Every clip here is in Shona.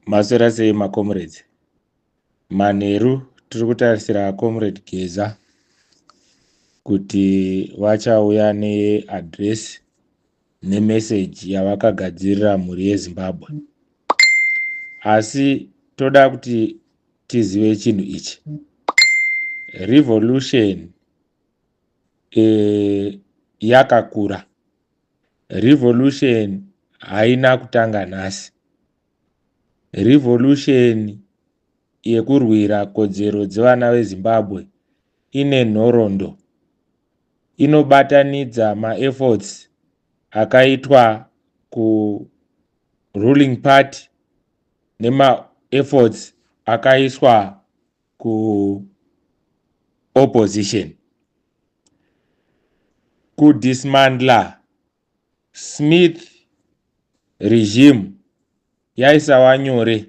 Maswera sei macomrades? Manheru tiri kutarisira Comrade Geza kuti vachauya neaddress nemeseji yavakagadzirira mhuri yeZimbabwe. Asi toda kuti tizive chinhu ichi. Revolution yakakura. Revolution haina kutanga nhasi. Revolution yekurwira kodzero dzevana veZimbabwe ine nhoroondo. Inobatanidza maefforts akaitwa kuruling party nemaefforts akaiswa kuopposition. Kudismantla Smith regime yaisava nyore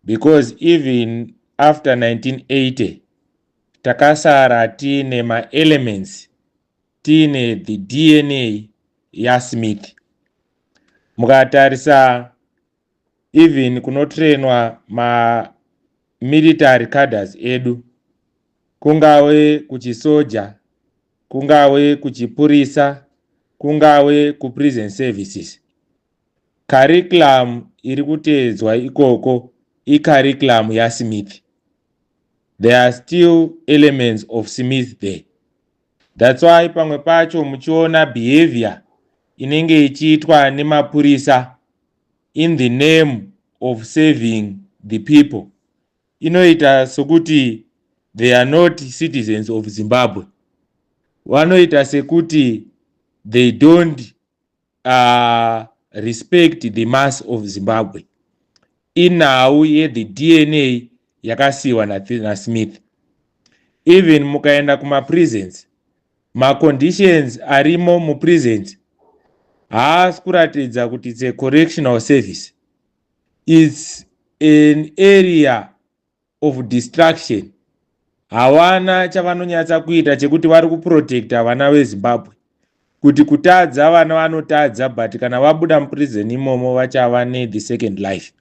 because even after 1980 takasara tiine maelements, tiine the DNA yaSmith. Mukatarisa even kunotrainwa mamilitary cadres edu, kungave kuchisoja, kungave kuchipurisa, kungave kuprison services, curriculum iri kuteedzwa ikoko icurriculum yaSmith. There are still elements of Smith there. That's why pamwe pacho muchiona behavior inenge ichiitwa nemapurisa in the name of saving the people inoita sokuti they are not citizens of Zimbabwe. Vanoita sekuti they don't respect the mass of Zimbabwe. Inhau yethe DNA yakasiyiwa naSmith. Even mukaenda kumaprisons, maconditions arimo muprisons haasi kuratidza kuti it's a correctional service. It's an area of destruction. Havana chavanonyatsa kuita chekuti vari kuprotecta vana veZimbabwe. Kuti kutadza, vana vanotadza, but kana vabuda muprison imomo vachava nethe second life.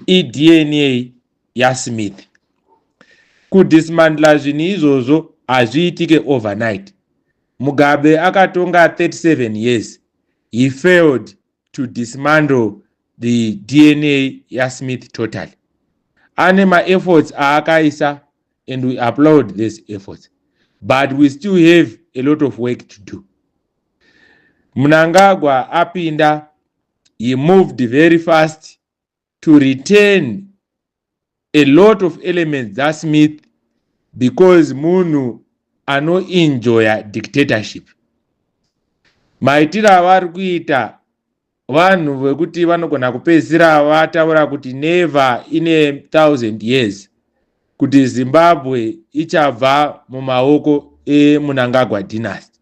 IDNA yaSmith. Kudismantla zvinhu izvozvo hazviitike overnight. Mugabe akatonga 37 years. He failed to dismantle the DNA yaSmith totally. Ane maefforts aakaisa and we applaud these efforts, but we still have a lot of work to do. Mnangagwa apinda, he moved very fast to retain a lot of elements dzaSmith because munhu anoenjoya dictatorship. Maitiro avari kuita vanhu vekuti vanogona kupedzisira vataura kuti never in a thousand years kuti Zimbabwe ichabva mumaoko eMunangagwa dynasty.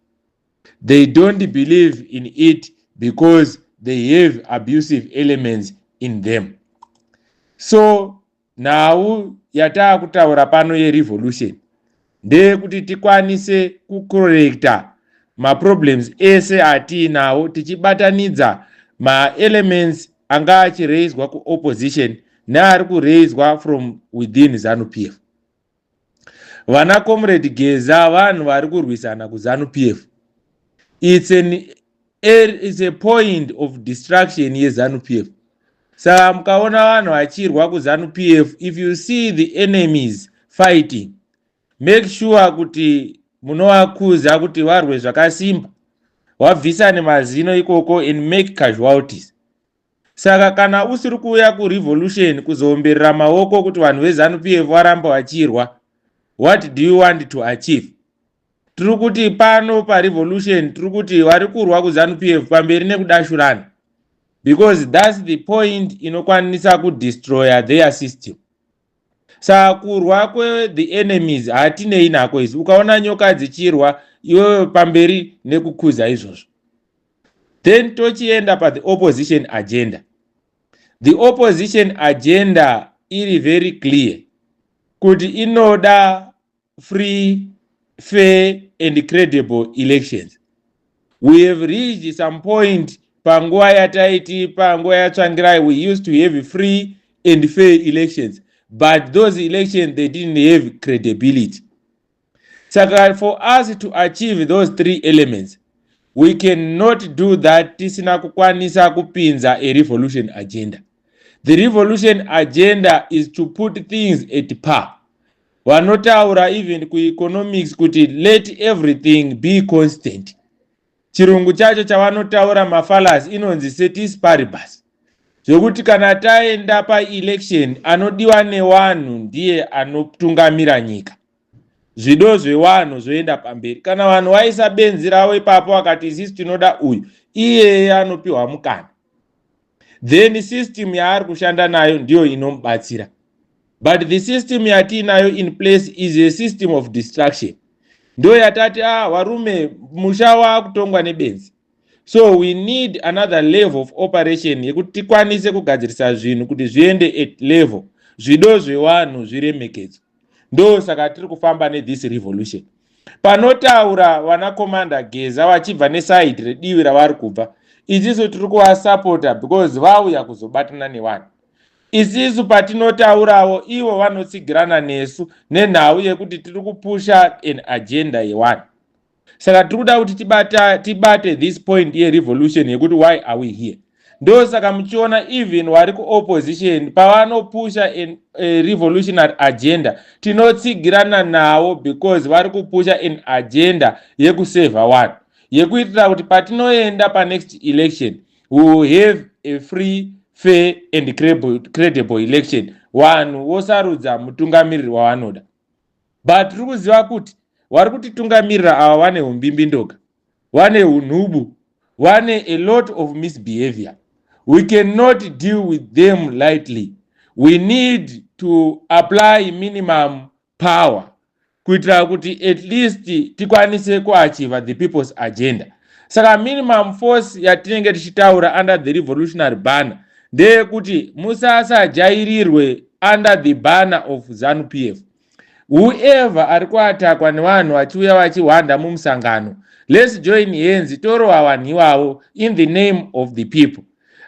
They don't believe in it because they have abusive elements in them. So nhau yataakutaura pano yerevolution ndeyekuti tikwanise kucorrecta maproblems ese atiinawo, tichibatanidza maelements anga achiraiswa kuopposition neari kuraiswa from within ZANU PF. Vana Comrade Geza vanhu vari kurwisana kuZANU PF. It's a point of destruction yeZANU PF. Saka mukaona vanhu vachirwa kuZANU PF, if you see the enemies fighting, make sure kuti munovakuza kuti varwe zvakasimba, wabvisane mazino ikoko and make casualties. Saka kana usiri kuuya kurevolution kuzoomberera maoko kuti vanhu veZANU PF varamba vachirwa, what do you want to achieve? Tiri kuti pano parevolution tiri kuti vari kurwa kuZANU PF pamberi nekudashurana, because that's the point inokwanisa kudestroya their system. Saka kurwa kwethe enemies hatinei nako izvi. Ukaona nyoka dzichirwa, iwewe pamberi nekukuza izvozvo. Then tochienda pathe opposition agenda. The opposition agenda iri very clear kuti inoda free, fair and credible elections. We have reached some point. Panguva yataiti, panguva yaTsvangirai, we used to have free and fair elections, but those elections, they didn't have credibility. Saka for us to achieve those three elements, we cannot do that tisina kukwanisa kupinza a revolution agenda. The revolution agenda is to put things at par. Vanotaura even kueconomics kuti let everything be constant. Chirungu chacho chavanotaura mafallacy, inonzi ceteris paribus, zvekuti kana taenda paelection, anodiwa nevanhu ndiye anotungamira nyika, zvido zvevanhu zvoenda pamberi. Kana vanhu vaisa benzi ravo ipapo, vakati isisi tinoda uyu, iyeye anopiwa mukana, then system yaari kushanda nayo ndiyo inomubatsira. But the system yatiinayo in place is a system of destruction. Ndo yatati, ah, varume, musha waakutongwa nebenzi. So we need another level of operation yekuti tikwanise kugadzirisa zvinhu kuti zviende at level, zvido zvevanhu zviremekedzwe. Ndo saka tiri kufamba nethis revolution. Panotaura vana Commander Geza vachibva neside redivi ravari kubva, isisu tiri kuvasapota because vauya kuzobatana nevanhu. Isisu patinotaurawo, ivo vanotsigirana nesu nenhau yekuti tiri kupusha an agenda yevanhu. Saka tiri kuda kuti tibate this point yerevolution yekuti why are we here. Ndo saka muchiona even vari kuopposition pavanopusha a revolutionary agenda, tinotsigirana navo because vari kupusha an agenda yekusevha vanhu, yekuitira kuti patinoenda panext election, we will have a free, fair and credible election, vanhu vosarudza mutungamiriri wavanoda. But tiri kuziva kuti vari kutitungamirira ava vane umbimbindoga, vane unhubu, vane a lot of misbehavior. We cannot deal with them lightly. We need to apply minimum power kuitira kuti at least tikwanise kuachieva the people's agenda. Saka minimum force yatinenge tichitaura under the revolutionary banner ndeyekuti musasajairirwe under the banner of ZANU PF. Whoever ari kuatakwa nevanhu vachiuya vachihwanda mumusangano, let's join hands, torova vanhu ivavo in the name of the people.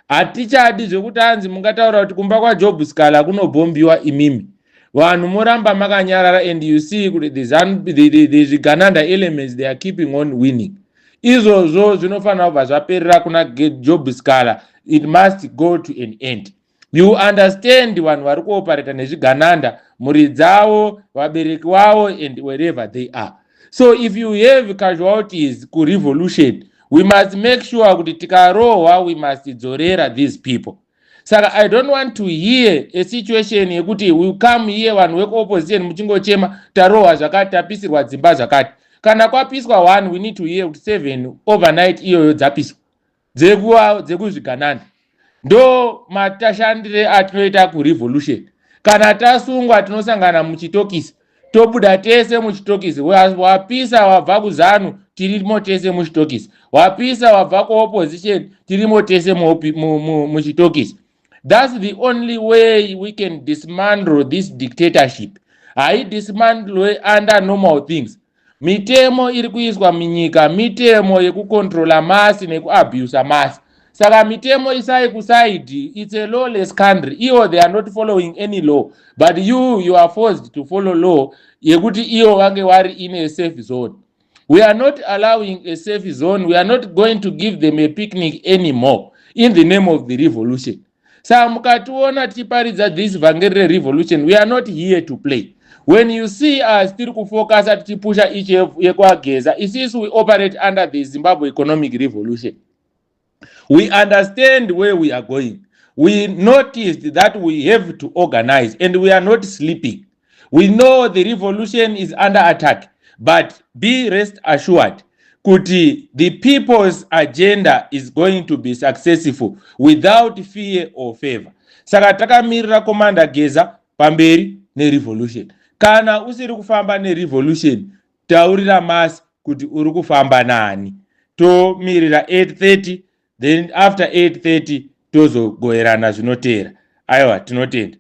Hatichadi zvekuti hanzi mungataura kuti kumba kwaJob Sikhala kunobhombiwa, imimi vanhu moramba makanyarara, and you see kuti the zvigananda elements, they are keeping on winning. Izvozvo zvinofanira kubva zvaperera kuna Job Sikhala. It must go to an end. You understand, vanhu vari kuoperata nezvigananda, mhuri dzavo, vabereki vavo and wherever they are. So if you have casualties kurevolution, we must make sure kuti tikarohwa, we must dzorera these people. Saka I don't want to hear a situation yekuti we come here, vanhu vekuopposition muchingochema, tarohwa zvakati, tapisirwa dzimba zvakati. Kana kwapiswa one, we need to hear kuti seven overnight iyoyo dzapiswa dzekuzvigananda. Ndo matashandire atinoita kurevolution. Kana tasungwa, tinosangana muchitokisi, tobuda tese muchitokisi. Wapisa wabva kuZANU, tirimo tese muchitokisi. Wapisa wabva kuopposition, tirimo tese muchitokisi. That's the only way we can dismantle this dictatorship. Haidismantle under normal things. Mitemo iri kuiswa munyika mitemo yekucontrola mass nekuabusa mass. Saka mitemo isai kuside. It's a lawless country. Iwo they are not following any law, but you are forced to follow law yekuti iwo vange vari in a safe zone. We are not allowing a safe zone. We are not going to give them a picnic anymore in the name of the revolution. Saka mukationa tichiparidza this vhangeri rerevolution, we are not here to play. When you see us tiri kufocusa, tichipusha ichi yekwaGeza, isisu we operate under the Zimbabwe economic revolution. We understand where we are going. We noticed that we have to organize, and we are not sleeping. We know the revolution is under attack, but be rest assured kuti the people's agenda is going to be successful without fear or favor. Saka takamirira Commander Geza. Pamberi nerevolution. Kana usiri kufamba nerevolution, taurira mass kuti uri kufamba nani. Tomirira 8:30, then after 8:30 tozogoverana zvinoteera. Aiwa, tinotenda.